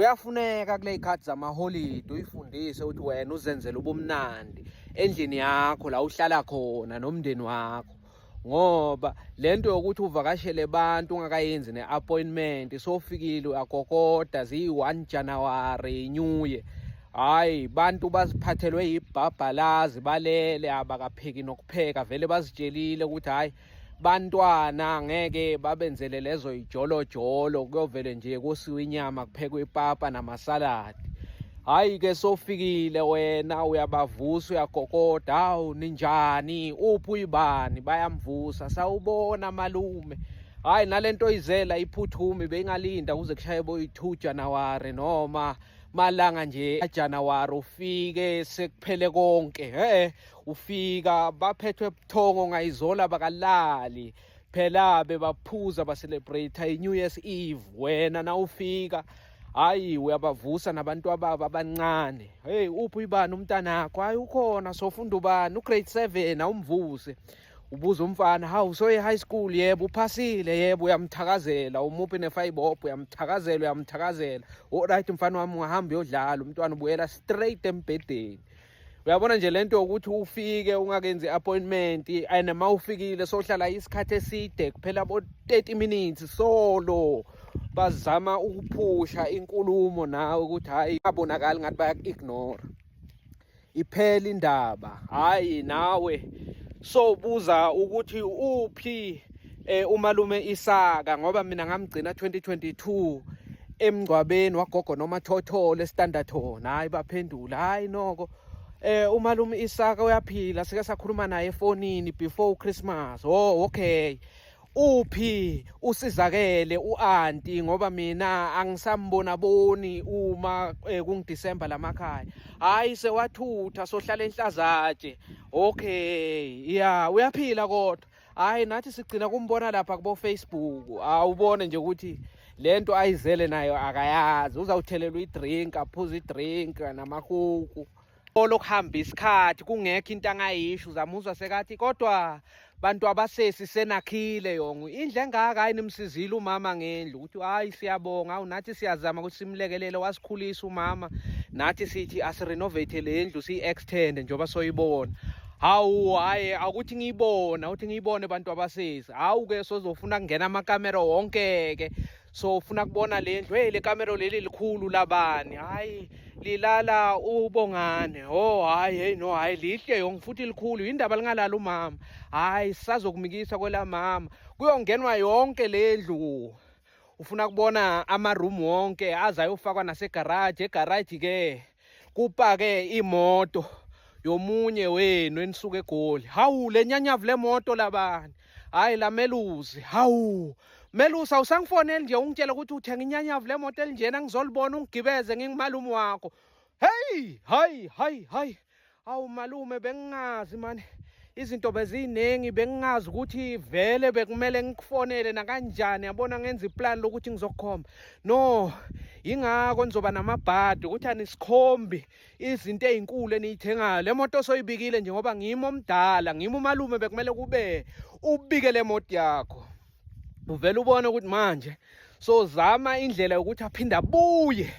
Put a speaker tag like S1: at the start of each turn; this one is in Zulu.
S1: Kuyafuneka kule y'khathi zamaholide uyifundise ukuthi wena uzenzele ubumnandi endlini yakho la uhlala khona nomndeni wakho, ngoba lento yokuthi uvakashele abantu ungakayenzi ne-appointment, sofikile uyakokoda ziyi-1 January New Year, hhayi, bantu baziphathelwe yibhabhalazi, balele, abakapheki nokupheka, vele bazitshelile ukuthi hhayi, bantwana ngeke babenzele lezo ijolojolo, kuyovele nje kosiwe inyama, kuphekwe ipapa namasaladi. Hhayi-ke, sofikile wena uyabavusa, uyakokoda, "Hawu, ninjani? Uphi uyibani?" Bayamvusa, "Sawubona malume." Hhayi, nalento oyizela iphuthumi, beyingalinda kuze kushaye boyi-2 January noma malanga nje January, ufike sekuphele konke. Ufika baphethwe buthongo ngayizola, bakalali phela, bebaphuza, ba-celebrate i-New Year's Eve. Wena nawufika, hayi, uyabavusa nabantu ababo abancane. "Hey, uphi uyibani umntanakho?" "Hayi, ukhona, sofunda ubani, u-grade 7." Awumvuse, ubuza umfana, "Hawu, soye high school?" "Yebo." "Uphasile?" "Yebo." Uyamthakazela, umuphi ne-five, uyamthakazela, uyamthakazela. "Alright mfana wami, ungahamba uyodlala." Umntwana ubuyela straight embhedeni. Uyabona nje lento yokuthi ufike ungakenzi appointment, and uma ufikile sohlala isikhathi eside, kuphela bo 30 minutes, solo bazama ukuphusha inkulumo nawe ukuthi hayi, abonakali ngathi bayaku-ignore. Iphela indaba, hayi, nawe so buza ukuthi uphi umalume Isaka, ngoba mina ngamgcina 2022 emngcwabeni wagogo noma Thotholo eStanderton. Hayi, baphendula, "Hayi noko, umalume Isaka uyaphila, sike sakhuluma naye efonini before uChristmas." "Oh, okay. Uphi usizakele u-aunty, ngoba mina angisambona boni uma kungiDecember lamakhaya?" "Hayi, sewathutha, sohlala enhlazatshe." "Okay, ya, uyaphila kodwa?" "Hayi, nathi sigcina kumbona lapha kubo Facebook." Awubone nje ukuthi lento ayizele nayo akayazi, uzawuthelelwa i-drink, aphuze i-drink namakuku. Olokuhamba isikhathi kungekho into angayisho, uzamuzwa sekathi, "Kodwa bantu abasesi, senakhile yonke indlu engaka, hayi, nimsizile umama ngendlu." Ukuthi, "Hayi, siyabonga, awu, nathi siyazama ukuthi simlekelele, wasikhulisa umama, nathi sithi asi-renovate le ndlu, siyi-extend njengoba soyibona." "Hawu, hayi, akuthi ngiyibona, uthi ngiyibone bantu abasesi." Hawu-ke, sozofuna kungena amakamera wonke-ke, so ufuna kubona le ndlu. "Hey, le kamero leli likhulu, labani?" "Hayi, lilala uBongane." "Oh, hayi, hey, no, hayi, lihle yonke futhi likhulu, indaba lingalala umama." "Hayi, sisazokumikisa kwelamama." Kuyongenwa yonke le ndlu, ufuna kubona ama-room wonke, aze ayofakwa nasegaraji. Egaraji ke kupake imoto yomunye wenu enisuka eGoli. "Hawu, le nyanyavu lemoto labani?" "Hayi, la Melusi." "Hawu Melusi, awusangifoneli nje ungitshela ukuthi uthenga inyanyavu lemoto elinjena, ngizolibona, ungigibeze ngingumalume wakho." "Hey, hayi, hayi, hayi, hawu malume, bengingazi mani, izinto beziningi, bengingazi ukuthi vele bekumele ngikufonele nakanjani, yabona, ngenza i-plan lokuthi ngizokukhomba. No, ingakho nizoba namabhadi ukuthi anisikhombi izinto ey'nkulu eniyithengayo. Le moto soyibikile nje, ngoba ngimi omdala, ngimi umalume, bekumele kube ubike le moto yakho." Uvele ubone ukuthi manje so zama indlela yokuthi aphinde abuye.